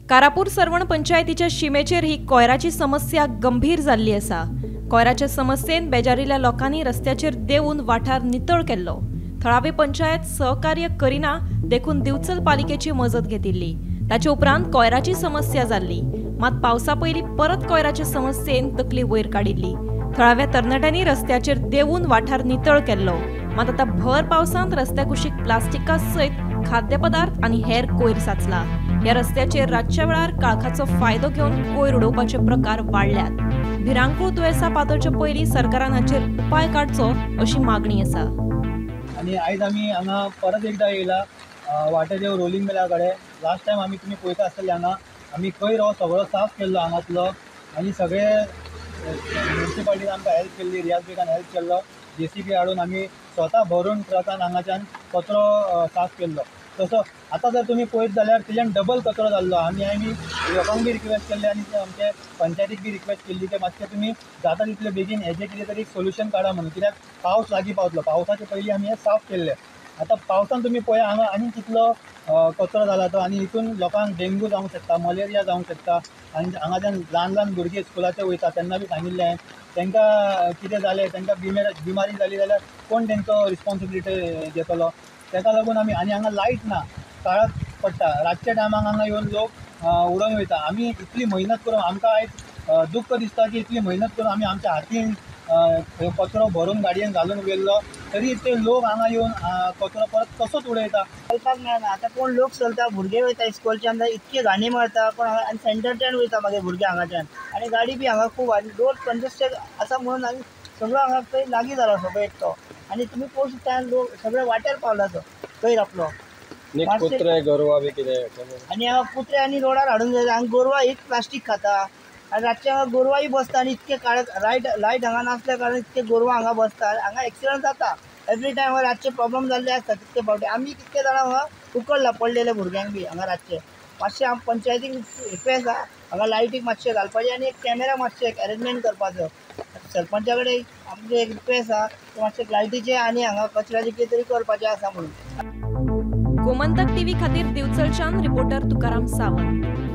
कारापूर सर्वण पंचायतीच्या शिमेचेर ही कोयराची समस्या गंभीर जाल्ली आसा. कोयराच्या समस्येन बेजारिल्ल्या लोकांनी रस्त्याचेर देंवून वाठार नितळ केल्लो. थळावी पंचायत सहकार्य करिना देखून दिवचल पालिकेची मजत घेतिल्ली. ताचे उपरांत कोयराची समस्या जाल्ली. मात पावसा पयलीं परत कोयराचे समस्येन तकली वयर काडिल्ली. थळाव्या तरणाट्यांनी रस्त्याचेर देंवून वाठार नितळ केल्लो. मात आतां भर पावसांत रस्त्या कुशीक प्लास्टिका सयत खाद्यपदार्थ आनी हेर कोयर साचला. ह्या रस्त्याचेर रातच्या वेळार काळखाचो फायदो घेवन कोयर उडोवपाचे प्रकार वाडल्यात. भिरांकूळ दुयेंसां पातळचे पयलीं सरकारान हाचेर उपाय काडचो अशी मागणी आसा. आनी आयज आमी हांगा परत एकदां येयला वाटेदेव रोलिंग मिला कडेन. लास्ट टायम आमी तुमी पळयता आसतले हांगा आमी कोयर हो सगळो साफ केल्लो हांगातलो आनी सगळे म्युनिसिपालिटीन आमकां हेल्प केल्ली, रियाज बेगान हेल्प केल्लो. जेसीबी हाडून आमी स्वता भरून ट्रकान हांगाच्यान कचरो साफ केल्लो. तसो आतां जर तुमी पळयत जाल्यार तेज्यान डबल कचरो जाल्लो. आमी आमी लोकांक बी रिक्वेस्ट केल्ले आनी आमचे पंचायतीक बी रिक्वेस्ट केल्ली की मातशें तुमी जाता तितले बेगीन हेजें कितें तरी एक सोल्युशन काडा म्हणून, कित्याक पावस लागीं पावतलो. पावसाचे पयलीं आमी हें साफ केल्लें. आतां पावसान तुमी पळया हांगा आनी कितलो कचरो जाला तो, आनी हितून लोकांक डेंगू जावंक शकता, मलेरिया जावंक शकता. आनी हांगाच्यान ल्हान ल्हान भुरगीं स्कुलाचे वयता तेन्ना बी सांगिल्लें हांवें तांकां कितें जालें, तांकां बिमारी जाली जाल्यार कोण तेंचो रिस्पोन्सिबिलिटी घेतलो. ताका लागून आमी आनी हांगा लायट ना, काळाक पडटा. रातच्या टायमाक हांगा येवन लोक उडोवन वयता. आमी इतली मेहनत करून आमकां आयज दुख्ख दिसता की इतली मेहनत करून आमी आमच्या हातीन कचरो भरून गाडयेन घालून व्हेल्लो, तरी ते लोक हांगा येवन कचरो परत तसोच उडयता. चलपाक मेळना. आतां कोण लोक चलता, भुरगे वयता इस्कॉलच्यान, इतके घाणी मारता कोण आनी सेंटरच्यान वयता मागीर भुरगे हांगाच्यान, आनी गाडी बी हांगा खूब आनी रोड कंजस्टेड आसा म्हणून आनी सगळो हांगा खंय लागीं जाला सगळो एकटो. आनी तुमी पळोवंक शकता लोक सगळे वाटेर पावला तो कोयर आपलो. कुत्रे गोरवां बी कितें आनी हांगा कुत्रे आनी रोडार हाडून जाय. हांगा गोरवां एक प्लास्टीक खाता आनी रातचे हांगा गोरवांय बसता आनी इतके काळ लायट हांगा नासल्या कारणान इतके गोरवां हांगा बसता. हांगा एक्सिडंट जाता एवरी टायम. रातचे प्रॉब्लम जाल्ले आसता कितके फावटी. आमी कितके जाणां हांगा उकडला पडलेले भुरग्यांक बी हांगा रातचे. मातशें आम पंचायतीक रिक्वेस्ट आहा हांगा लायटीक मातशें घालपाचें आनी एक कॅमेरा मातशें एक अरेंजमेंट करपाचो. सरपंचा कडेन आमचें एक रिक्वेस्ट आहा मातशें लायटीचें आनी हांगा कचऱ्याचें कितें तरी करपाचें आसा म्हणून. गोमंतक टीव्ही खातीर दिवचलच्यान रिपोर्टर तुकाराम सावंत.